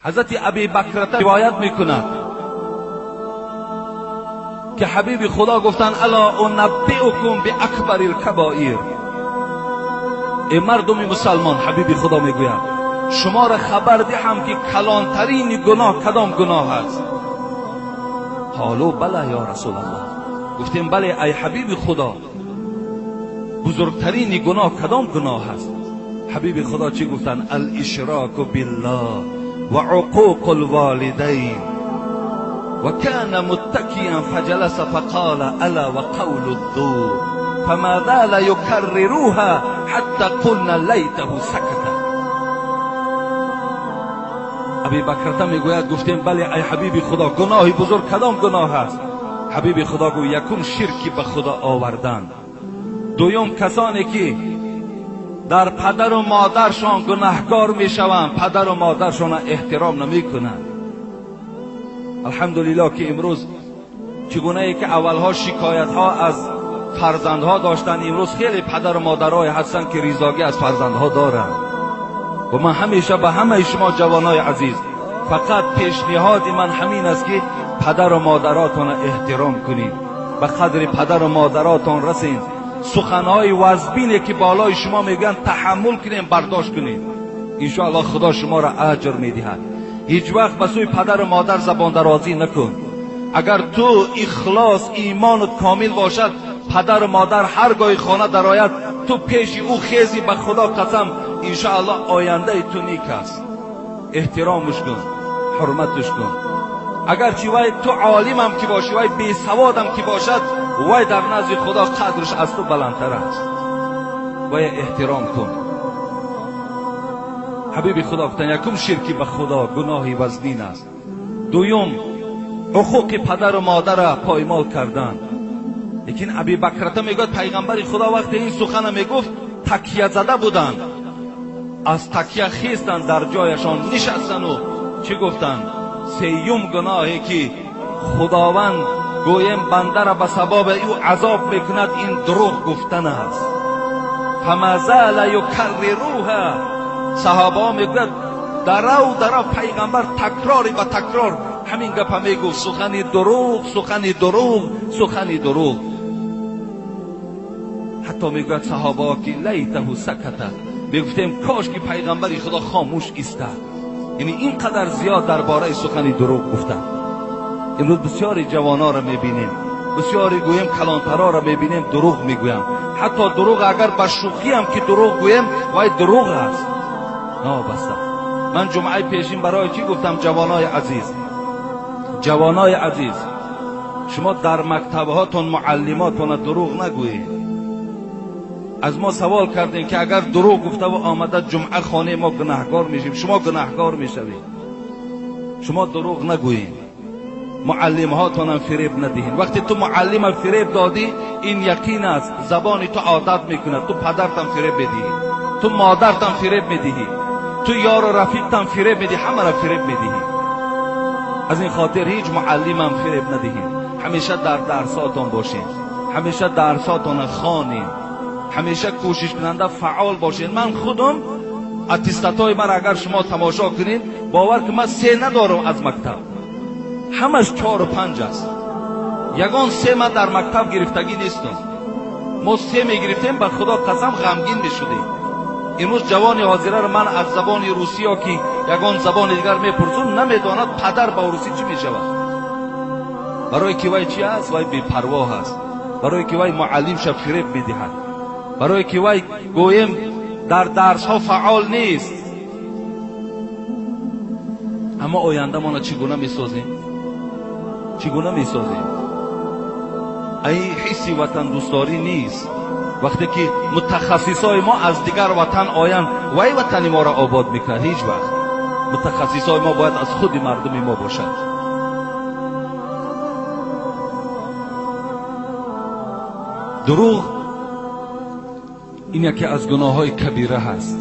Ҳазрати Аби Бакрата ривоят мекунад ки ҳабиби Худо гуфтанд: ала унаббиукум биакбарил кабоир. Эй мардуми мусалмон, ҳабиби Худо мегӯяд, шуморо хабар диҳам ки калонтарини гуноҳ кадом гуноҳ аст? Қолу бала ё расулаллоҳ. Гуфтем бале ай ҳабиби Худо, бузургтарини гуноҳ кадом гуноҳ аст? Ҳабиби Худо чӣ гуфтанд? Алишроку биллоҳ ва уқуқул волидайн. Ва кана муттакиян фаҷаласа фақола ала ва қавлу ззур фама зала юкаррируҳа ҳатта қулна лайтаҳу саката. Аби Бакрата мегӯяд, гуфтем бале ай ҳабиби Худо, гуноҳи бузург кадом гуноҳ аст? Ҳабиби Худо гуфт: якум ширки ба Худо овардан, дуюм касоне ки дар падару модаршон гунаҳкор мешаванд, падару модаршонро эҳтиром намекунанд. Алҳамдулиллоҳ ки имрӯз чигунае ки аввалҳо шикоятҳо аз фарзандҳо доштанд, имрӯз хеле падару модарҳое ҳастанд ки ризогӣ аз фарзандҳо доранд. Ва ман ҳамеша ба ҳамаи шумо ҷавонои азиз фақат пешниҳоди ман ҳамин аст ки падару модаротонро эҳтиром кунед, ба қадри падару модаротон расед, суханҳои вазбине ки болои шумо мегӯянд таҳаммул кунед, бардошт кунед. Иншоаллоҳ Худо шуморо аҷр медиҳад. Ҳеҷ вақт ба сӯи падару модар забондарозӣ накун. Агар ту ихлос, имонат комил бошад, падару модар ҳар гоҳи хона дарояд, ту пеши ӯ хези, ба Худо қасам, иншоаллоҳ ояндаи ту нек аст. Эҳтиромаш кун, ҳурматаш кун. Агарчи вай ту олимам ки бошӣ, вай бесаводам ки бошад, вай дар назди Худо қадраш аз ту баландтар аст. Вай эҳтиром кун. Ҳабиби Худо гуфтанд: якум ширки ба Худо гуноҳи вазнин аст, дуюм ҳуқуқи падару модарро поймол кардан. Лекин Аби Бакрата мегӯяд, пайғамбари Худо вақте ин сухана мегуфт, такя зада буданд, аз такя хестанд, дар ҷояшон нишастану чӣ гуфтанд? Сеюм гуноҳе ки Худованд гӯем бандара ба сабаби ӯ азоб мекунад, ин дурӯғ гуфтан аст. Фама зала юкаррируҳа. Саҳобаҳо мегӯяд, дарав дарав пайғамбар такрори ба такрор ҳамин гапа мегуфт: сухани дурӯғ, сухани дурӯғ, сухани дурӯғ. Ҳатто мегӯяд саҳобаҳо ки лайтаҳу саката, мегуфтем кош ки пайғамбари Худо хомӯш истад. Яъне ин қадар зиёд дар бораи сухани дурӯғ гуфтанд. Имрӯз бисёри ҷавонҳоро мебинем, бисёри гӯем калонтарҳоро мебинем, дурӯғ мегӯянд. Ҳатто дурӯғ агар ба шӯхиам ки дурӯғ гӯем, вай дурӯғ аст. Нобаста. Ман ҷумъаи пешин барои чӣ гуфтам ҷавонои азиз? Ҷавонои азиз, шумо дар мактабҳотон муаллимотонро дурӯғ нагӯед. Аз мо савол кардем ки агар дурӯғ гуфтаву омада ҷумъа хонаи мо гунаҳкор мешавем, шумо гунаҳкор мешавед. Шумо дурӯғ нагӯед, муаллимҳотонам фиреб надиҳед. Вақте ту муаллима фиреб додӣ, ин яқин аст, забони ту одат мекунад, ту падартам фиреб медиҳӣ, ту модартам фиреб медиҳӣ, ту ёру рафиқтам фиреб медиҳӣ, ҳамаро фиреб медиҳӣ. Аз ин хотир ҳеҷ муаллимам фиреб надиҳед. Ҳамеша дар дарсотон бошед, ҳамеша дарсотонро хонед, ҳамеша кӯшишкунанда фаъол бошед. Ман худам аттестатҳои маро агар шумо тамошо кунед, бовар ки ман се надорам аз мактаб, ҳамаш 4 ва 5 аст. Ягон се ман дар мактаб гирифтагӣ нестам. Мо се мегирифтем, ба Худо қасам, ғамгин мешудем. Имрӯз ҷавони ҳозираро ман аз забони русӣ ё ки ягон забони дигар мепурсум, намедонад падар ба русӣ чӣ мешавад. Барое ки вай чӣ аст? Вай бепарвоҳ аст. Барое ки вай муаллимша фиреб медиҳад, барое ки вай гӯем дар дарсҳо фаъол нест. Аммо ояндамонро чӣ гуна месозем? Чӣ гуна месозем? Ай ҳисси ватандӯстдорӣ нест. Вақте ки мутахассисҳои мо аз дигар ватан оянд, вай ватани моро обод мекунад? Ҳеҷ вақт. Мутахассисҳои мо бояд аз худи мардуми мо бошад. Дурӯғ ин яке аз гуноҳҳои кабира ҳаст.